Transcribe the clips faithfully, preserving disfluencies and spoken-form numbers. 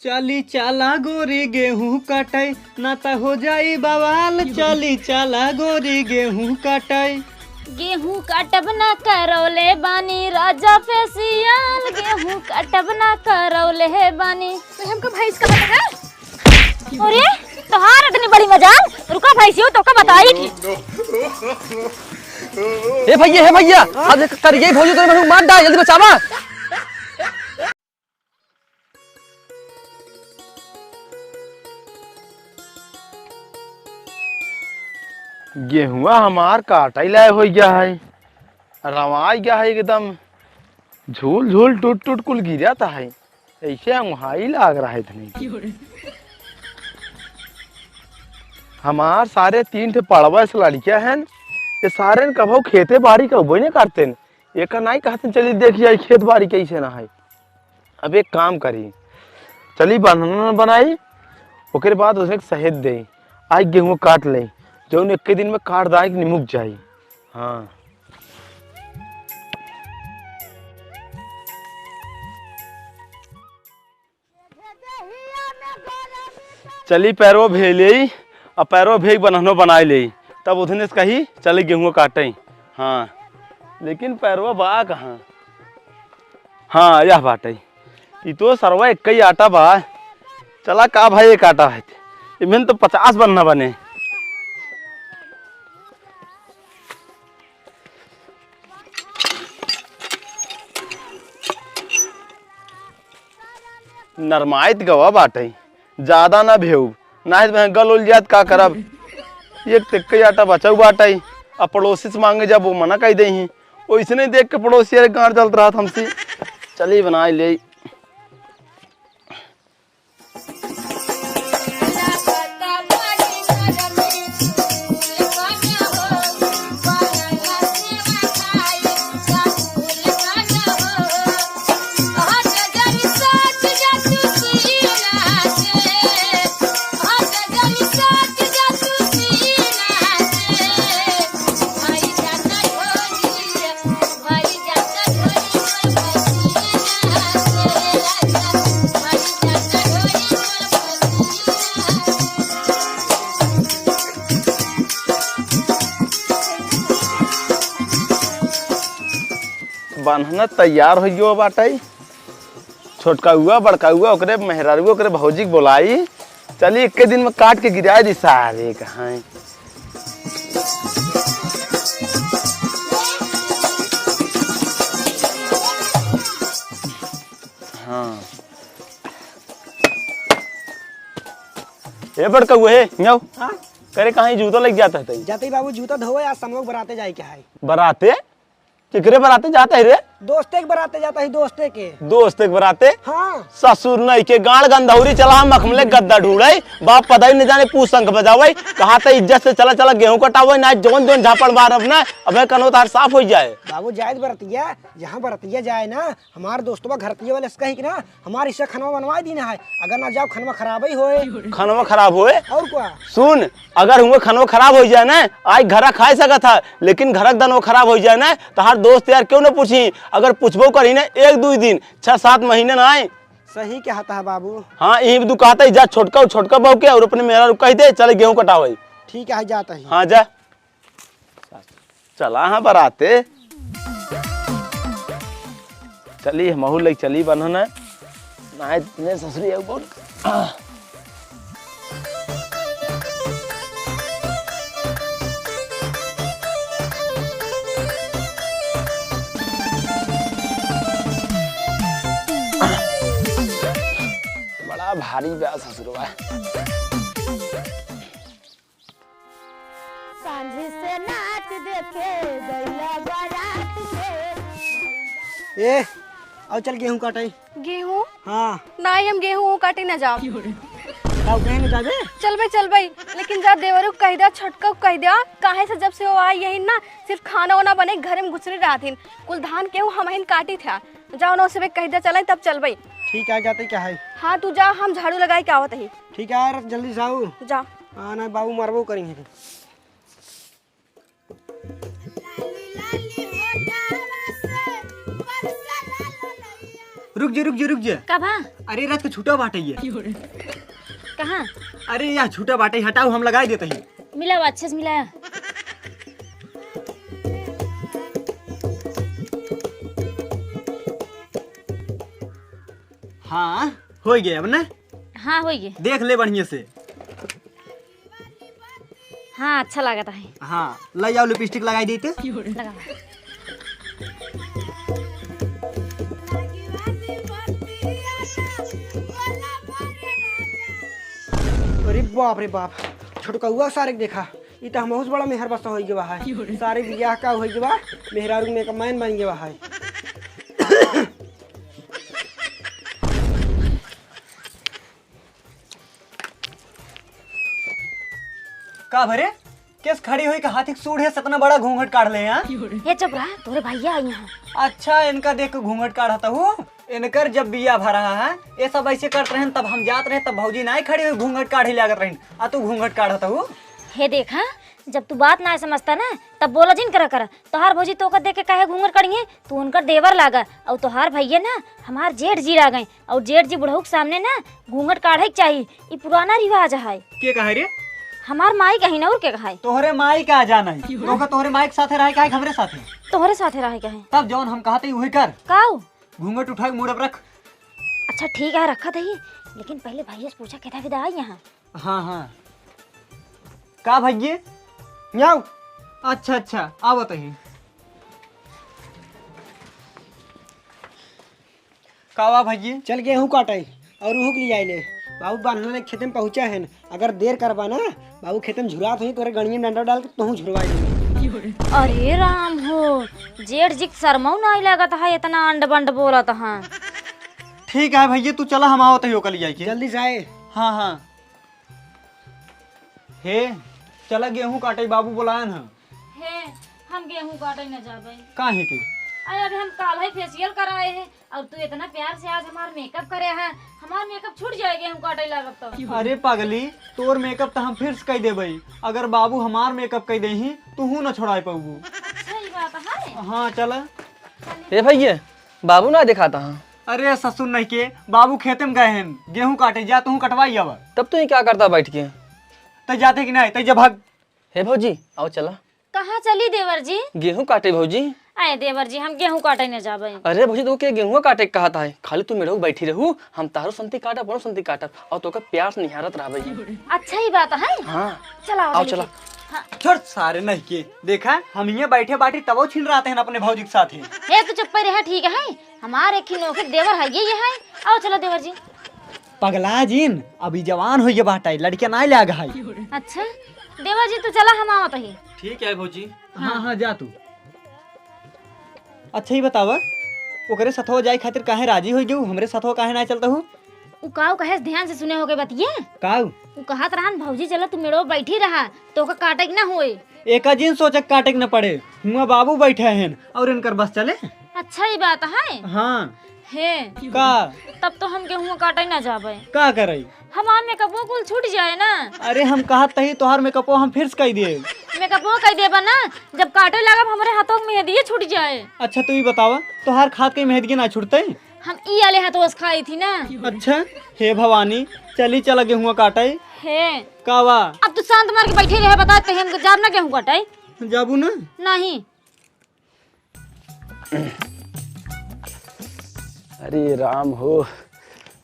चली चाला गोरी गेहूं काटै, ना त हो जाई बवाल। चली चाला गोरी गेहूं काटै। गेहूं काटब ना करौले बानी राजा फेसियल, गेहूं काटब ना करौले बानी। तो हमको भैंस कहा है? अरे, तोहार इतनी बड़ी मजाल। रुका भैंसियो, तोका बताई थी। ए भैया, हे भैया, अब देख करिए भौजी तोरे मनु मार डाल, जल्दी बचावा। गेहुआ हमार काटै लायक होइ गया है, रवाई गया है एकदम, झूल झूल टूट टूट कुल गिरत है, ऐसे अंगुहाई लाग रहा है इतनी। हमार सारे तीन ठे पड़वा से लड़किया हैं, ये सारे न कभो खेते बाड़ी कबो नहीं करते न। एका नाई कहते चली देखी जाई खेत बाड़ी कैसे ना है। अब एक काम करी, चली बन्हना बनाई, ओकरे बाद उसे सहेज दे, आई गेहूं काट ले, जौन एक दिन में काट दाई निमुक जाई। हाँ। चली पैरवा भेले, अब पैरवा भेग बन्हनो बनाई ले, तब उधने से कही चले गेहूं काटे। हाँ, लेकिन पैरवा बा कहाँ? हाँ, यह बाटे। ई तो सरवा एक ही आटा बा। चला का भाई, एक आटा है, इमें तो पचास बन्हना बने। नरमाइत गवा बाटे, ज्यादा ना भेऊ, नाहीं त गल उल जात का करब। एक तेक्के आटा बचाऊ बाटे, अब पड़ोसी से मांगे जब वो मना कइ देही, ओइसने देख के पड़ोसी अरे गांड जलत रहत हमसे। चली बनाई ले। बन्हना तैयार होइ गयो बाटइ। छोटकउआ, बड़कउआ, ओकरे मेहरारू, ओकरे भौजी के बोलाई। चली, एक्के दिन में काट के गिराइ दी सारे कहाँ। हाँ। ए बड़कउआ, हे, हियाँ आओ। हाँ? करे कहाँ जूता लग जाता है तई? जाते ही बाबू जूता धोवे, आज समोक बराते जाए के है। बराते? केकरे बराते जाता है रे? दोस्ते के बराते जाता है, दोस्ते के। दोस्ते के बराते? हाँ। ससुर नहीं के गाड़ गंधौरी चला, हम मखमले गद्दा ढूंढे, बाप पता ही नहीं जाने पूछ शंख बजावे, कहा त इज्जत से चला, चला गेहूं कटावे, ना जौन जौन झापड़ मारब ना, अबे कनो तार साफ होइ जाए। बाबू जाए बरतिया, जहाँ बरतिया जाए ना, हमार दोस्तवा घरतिया वाले से कही कि ना, हमार हिस्सा खनवा बनवाइ दीना है, अगर ना जाओ खनवा खराब ही होए। खनवा खराब होए? और का? सुन, अगर हुए खनवा खराब होइ जाए ना, आज घरा खाए सकत है, लेकिन घरा के दनवा खराब होइ जाए ना, तो हर दोस्त यार क्यों ना पूछी, अगर पूछबो करी ना एक दुइ दिन, छह सात महीने ना आए। सही कहत है बाबू। हाँ, यही तू कहत है, जा छोटका, छोटका बहू के और अपने मेहरारू कहि दे, चले गेहूं कटावे। ठीक है, जाता है। हाँ, जा। चला हाँ बराते। चली, हमहू लइ चली बन्हन। नाहीं त इतने ससुरी आउ बोल। बड़ा भारी बा ससुरवा। सांझी से नाच देखे गइला बारात में। ए, आओ चल गेहूं काटे। गेहूं? हाँ। नाहीं, हम गेहूं काटे ना जाब। का कहे ना जाबे? चलबे, चलबे, लेकिन जा देवरू कहि द्या, छोटका कहि द्या, काहे से जब से वो आई यही ना, सिर्फ खाना वाना बने, घर में घुसरे रहत हिन। कुल धान केहू हमहिन काटी थ्या। जाओ ना, उसे कहि द्या चले, तब चलबे। ठीक है, जाते क्या है? हाँ, तू जा, हम झाड़ू लगाई के आवत ही। ठीक है यार, जल्दी से आओ। जा। हाँ, ना बाबू मरबो करेंगे। रुक जे, रुक जे, रुक जे। का भा? अरे, रात के छूटा बाटे ये। कहाँ? अरे, या छूटा बाटे, हटाओ, हम लगाई देत ही। मिलावा, अच्छे से मिलावा। हाँ, होइ गए अब ना। हाँ, होइ गए। देख ले बढ़िया से। हाँ, अच्छा लागत है। हाँ, ले जाओ, लिपस्टिक लगाई दी तो। लगावा। अरे बाप रे बाप, छोटकउआ सारे के देखा, ई त हमहू से बड़ा मेहर बसा होइ गवा है। सारे बियाह का होइ गवा, मेहरारू मेकअप मैन बन गवा है। का भरे? केस खड़ी होई के हाथी के सूढ़ है, सतना बड़ा घूंघट काढ़ ले, हाँ? हे चुप रहा, तोरे भैया आई यहाँ। अच्छा, इनका देख के घूंघट काढ़त हू? इनकर जब बिया भरा है, ये सब ऐसे करत रहन, तब हम जात रहे, तब भौजी नाई खड़ी होई, घूंघट काढ़े लागत रहन, आ तू घूंघट काढ़त हू? हे देखा, जब तू बात ना समझता ना, तब बोला जिन करा कर। तोहार भौजी तोका देख के काहे घूंघट करिहे? तू उनकर देवर लागा, और तोहार भैया ना हमार जेठ जी लागे, और जेठ जी बुढ़ऊ के सामने ना घूंघट काढ़े के चाही। ई पुराना रिवाज है। के कहे रे? हमार माई कही ना, और के कहे? तोहरे माई का जाना है। तोहका तोहरे माई के साथे रहे के है, हमरे साथे? तोहरे साथे रहे के है। तब जौन हम कहते ही उहे कर। काऊ? घूंघट उठाए मुड़ पर रख। अच्छा ठीक है, रखत ही, लेकिन पहले भैया से पूछा, केदा विदा आई यहाँ? हाँ, हाँ। का भैये? याओ। अच्छा, अच्छा, आवत ही। का वा भैये? चल गेहूं काटे और उहुक ले आइले। बाबू बान्हने खेते में पहुंचा है, अगर देर करबा ना, बाबू खेते में झुरात होई, तोरे गणिये में डंडा डाल के तोहू झुरवाई देबे। अरे राम हो, जेठ जी के शर्मऊ नाई लागत है, इतना अंड बंड बोलत है। ठीक है भैये, तू चला, हम आवत ही ओकर ले जाए के। जल्दी से आए। हाँ, हाँ। हे, चला गेहूं काटे, बाबू बोलायन ह। हे, हम गेहूं काटे न जाबे। काहे के? अरे, अभी हम काल ही फेशियल कराए हैं और तू इतना प्यार से आज हमार मेकअप करे है, हमार मेकअप छूट जाए गेहूं काटे लागब तो। अरे पगली, तोर मेकअप तो हम फिर से कई देबे, अगर बाबू हमार मेकअप कई देही, तू हूँ न छोड़ाए पाबू। अच्छा, ई बात है। हाँ, चला। ए भैया, बाबू ना देखाता है। अरे ससुर नहीं के, बाबू खेते में गए हैं, गेहूं काटे, जा तू कटवाई आवा। तब तू ही क्या करता बैठ के? तै जाते कि नहीं, तै जा भाग। हे भौजी, आओ चला। कहाँ चली देवर जी? गेहूं काटे भौजी। अरे देवर जी, हम गेहूं काटे न जाबे। अरे भौजी, तो के गेहूं काटे के कहत है, खाली तू मेरे बैठी रहू, हम तारो संती काटब, अपनो संती काटब, और तोका प्यार से निहारत रहबे। अच्छा ही बात है। हाँ। चला, आओ, चला। हाँ। छोड़ सारे नहीं के, देखा हम ये बैठे बाटी तबो छिन रहते हैं अपने भौजी के साथ ही। हे तू चुप्पे रहा, ठीक है, हमारे खिनो के देवर है ये, ये है। आओ चलो देवर जी। पगला जिन, अभी जवान हो ये बाटा, लड़कियां ना लाग है। अच्छा देवर जी, तू चला, हम आवत ही। ठीक है भौजी। हाँ, हाँ, जा तू। अच्छा ही बतावा, ओकरे सथवा जाए खातिर काहे राजी हो गयू, हमरे सथवा काहे ना चलता हूँ? उ काऊ कहे, ध्यान से सुने होके बतिये। काऊ? उ कहत रहन, "भौजी चला, तू मेड़ो बैठी रहा, तोका काटे के ना होए।" एका जिन सोचक काटे के न पड़े, हुआ बाबू बैठे हैं और इनकर बस चले। अच्छा ही बात है। हाँ। हे। का? तब तो हम गेहूं काटे ना जाबे। का करई? हमार मेकअपो कुल छूट जाए ना। अरे हम कहत तही तोहार मेकअपो हम फिर से कई दिए। मेकअपो कई देबा ना, जब काटे लागब हमरे हाथों में मेहंदिये छूट जाए। अच्छा तू ही बतावा, तोहार खात के मेहंदिये ना छूटते? हम ई आले हाथों से खाई थी ना। अच्छा, हे भवानी, चली चला गेहुआ काटे। हे। का बा? अब तू शांत मार के बैठे रहे, बता ते हम जाब ना गेहूं काटे। जाबू ना? नहीं। अरे राम हो,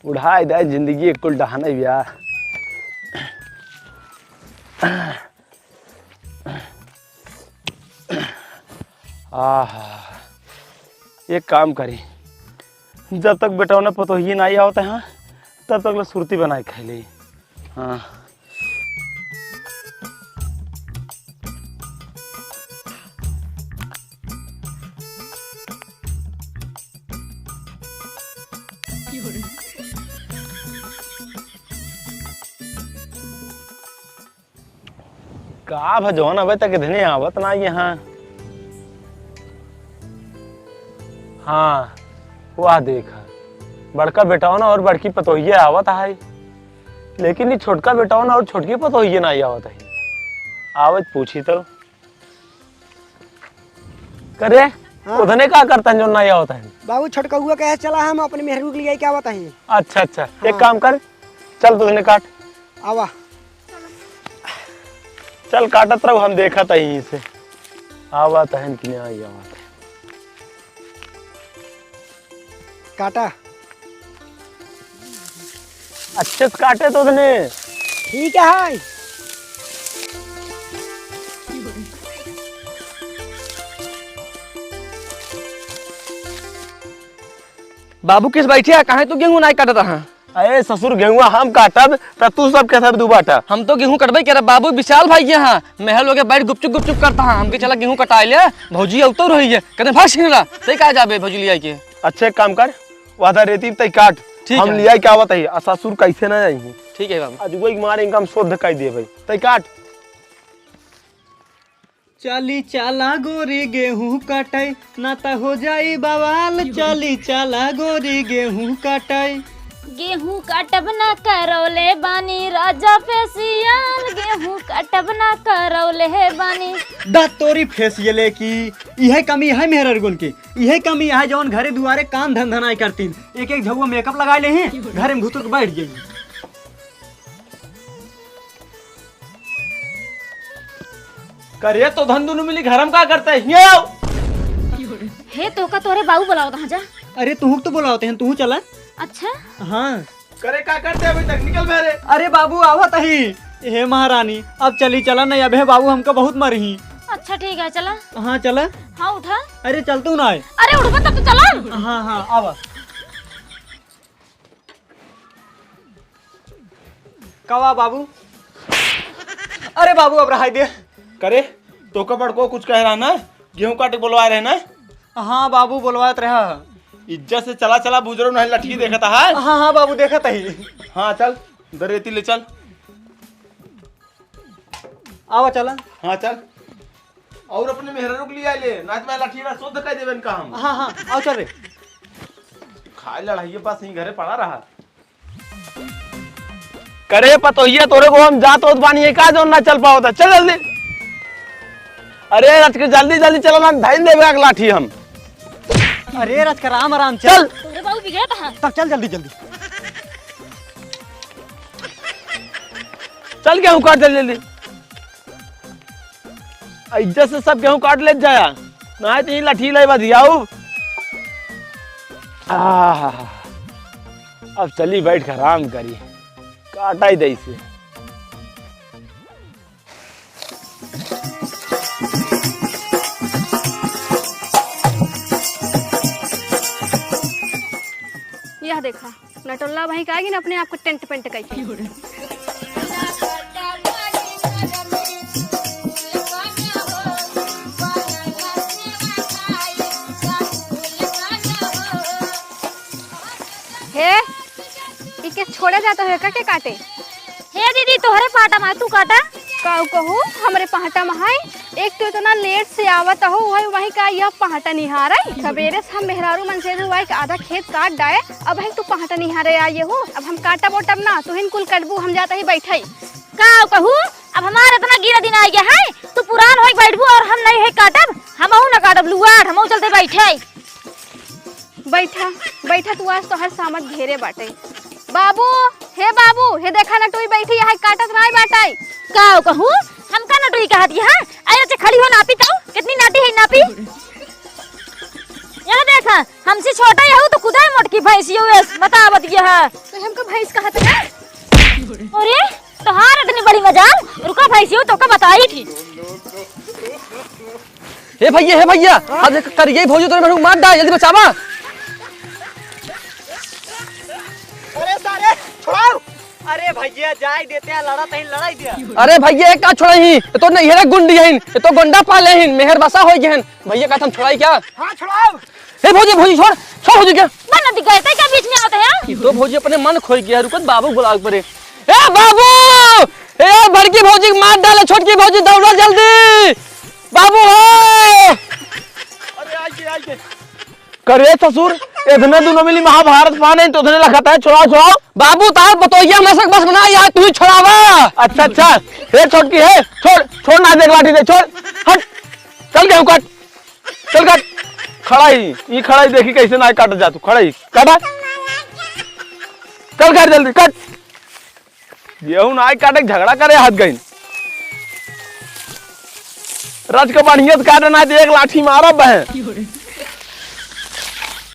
बुढ़ाई दाई जिंदगी कुल डहाने बिया। आहा, एक काम करी, जब तक बेटौना पतोहिए नाई आवत है, तब तक ले सुरती बनाए खाई ली। हाँ। का भजवन अबे तक इतने आवत ना यहाँ। हाँ, वाह देख, बड़का बेटौना और बड़की पतोहिया आवत है, लेकिन ये छोटका बेटौना और छोटकी पतोहिया ना आवत है। आवत पूछी तो। करे, हाँ। उधने का करता है जो ना आवत है? बाबू, छोटकउआ कहे चला, हम अपने मेहरू के लिए क्या आवत है। अच्छा, अच्छा, एक हाँ। काम कर, चल तू उधने काट। आवा। चल काटत रहो, हम देखत है यहीं से। आवत है कि नहीं आवत है। काटा। अच्छे से काटे तो उसने। ठीक है। बाबू किस बैठे है? काहे तू गेहूं नाई काटत रहा? अरे ससुर, गेहुआ हम काटब, त तू सब के सब दू बाटा। हम तो गेहूं कटबे करब बाबू, विशाल भाई के यहाँ। महल होके बैठ गुपचुप गुपचुप करता है, हमके चला गेहूं कटाए ले, भौजी अउतो रही है, कहते भाग छिनरा, ते का जाबे भौजी लिया के। अच्छे काम कर, वादा रेती तई काट, ठीक हम है। लिया के आवत है, आ ससुर कैसे ना आई। ठीक है बाबू। आज वही मारे इनका हम शोध कर दिए भाई, तई काट। चली चला गोरी गेहूं काटै, ना त हो जाई बवाल। चली चला गोरी गेहूं काटै। गेहूं काटब ना करौले बानी राजा फेसियल, गेहूं काटब ना करौले बानी। दा तोरी फेसियले की, इहे कमी है मेहररुगन की, इहे कमी है जौन घरे दुआरे काम धंधा नाई करतीन। एक एक झउआ मेकअप लगाए लेही, घरे में घुसुर के बैठ जाई। करे तो धन दुनु मिली घर में का करता है? हियाँ आओ। हे तोहका तोहरे बाबू बुलावत हैं जा। अरे तुहू तो बुलावत हैं, तुहू चला। अच्छा। हाँ। करे का करते अभी तक? निकल बहरे। अरे बाबू आवत ही। हे महारानी, अब चली चला नहीं, अबे बाबू हमका बहुत मरही। अच्छा ठीक है चला। हाँ चला। हाँ उठा। अरे चल तू ना आए। अरे उठबा तब तो चला। हाँ हाँ आवा। कवा बाबू? अरे बाबू, अब रहाई दे। करे, तोका बड़को कुछ कह रहा ना, गेहूं काटे के बोलवाए रहे ना? हाँ बाबू, बोलवात रहा। इज्जत से चला, चला, बुजुर्ग नहीं लठी देखता है। हाँ, हाँ बाबू, देखत ही। हाँ, चल, दरेती ले चल। आवा चला। हाँ, चल। और अपने मेहरारू के लिए आ ले, ना तो मैं लाठी ना शोध कर देबे इनका हम। हाँ, हाँ, आओ चल रे। खाए लड़ाई बस यहीं घरे पड़ा रहा। करे पतोहिया, तोरे को हम जात होत बानी है का, जौन ना चल पावत है? चल जल्दी। अरे रच के जल्दी जल्दी चला ना, धइन देबे एक लाठी हम। अरे रच के राम राम चल। चल। तोरे बाबू बिगड़त है। तब चल जल्दी जल्दी। चल गेहूं काट जल्दी जल्दी। इज्जत से सब गेहूं काट ले जाया, ना तो ये लाठी लाई बधियाऊ। आह, अब चली बैठ के आराम करी, काटा ही दई से। यह देखा, नटोल्ला भाई का आगे ना अपने आप को टेंट पेंट करके। हे, इके छोड़े जात हो का के काटे? हे दीदी, तोहरे पाटा में तू काटा। का कहू, हमरे पाटा में है। एक तो इतना लेट से आवत हो, वही, वही का यह पाटा निहारे। सबेरे से हम मेहरारू मन से जो है आधा खेत काट डाए, अब है तू पाटा निहारे आए हो। अब हम काटब ओटब ना, तुहिन कुल कटबू, हम जाता ही बैठे। का कहू, अब हमार इतना गिरा दिन आ गया है, तू पुरान होई बैठबू और हम नहीं है काटब, हमहू ना काटब लुआर, हमहू चलते बैठे। बैठा, बैठा तू, आज तोहर सामत घेरे बाटे। बाबू, हे बाबू, हे देखा नटुई बैठी है, काटत नाई बाटे। का कहू, हमका नटुई कहत है? अरे अच्छा खड़ी हो नापी तो, कितनी नाटी है नापी? यह देखा, हमसे छोटा यहू तो खुदा है मोटकी भैंस यहू है, बतावत यह। तो हमका भैंस कहत है? अरे, तोहार इतनी बड़ी मजाल, रुका भैंसियो तोका बताई थी। हे भैया, हे भैया, अब देख, करिए भौजी तोरे मेहरारू मार डाल, जल्दी बचावा। अरे सारे, छोड़ाओ। अरे भैया, जाए देते हैं, लड़ा तहीं लड़ाई दिया। अरे भैया, ये का छोड़ाई ही? ये तो नहीं, ये गुंडी हइन, ये तो गोंडा पाले हइन, मेहर बसा होई गए हइन। भैया, का हम छोड़ाई क्या? हाँ, छोड़ाओ। ए भौजी, भौजी, छोड़, छोड़ भौजी के। ना, ना, दिखाए, तै क्या बीच में आवत है? तो भौजी अपने मन खोई गया, रुकत बाबू बुलावे पड़े। ए बाबू! ए बड़की भौजी के मार डाले, छोटकी भौजी दौड़ा जल्दी। बाबू हो! अरे, आई के, आई के। करे ससुर, इतने दुनो मिली महाभारत पाने तो इतने लखत है, छोड़ाओ, छोड़ाओ। बाबू, तार पतोहिया में से बस बना, यार, तू ही छोड़ावा। अच्छा, अच्छा। ए छोटकी है, छोड़, छोड़ ना, देख लाठी दे, छोड़। हट। चल गेहूं काट। चल काट। खड़ाई, ई खड़ाई देखी कैसे नाई काट जा तू, खड़ाई, काटा। चल काट जल्दी, काट। गेहूं नाई काटे, झगड़ा करे हाथ गइन। रच के बढ़िया से काटे, ना तो एक लाठी मारब बहन।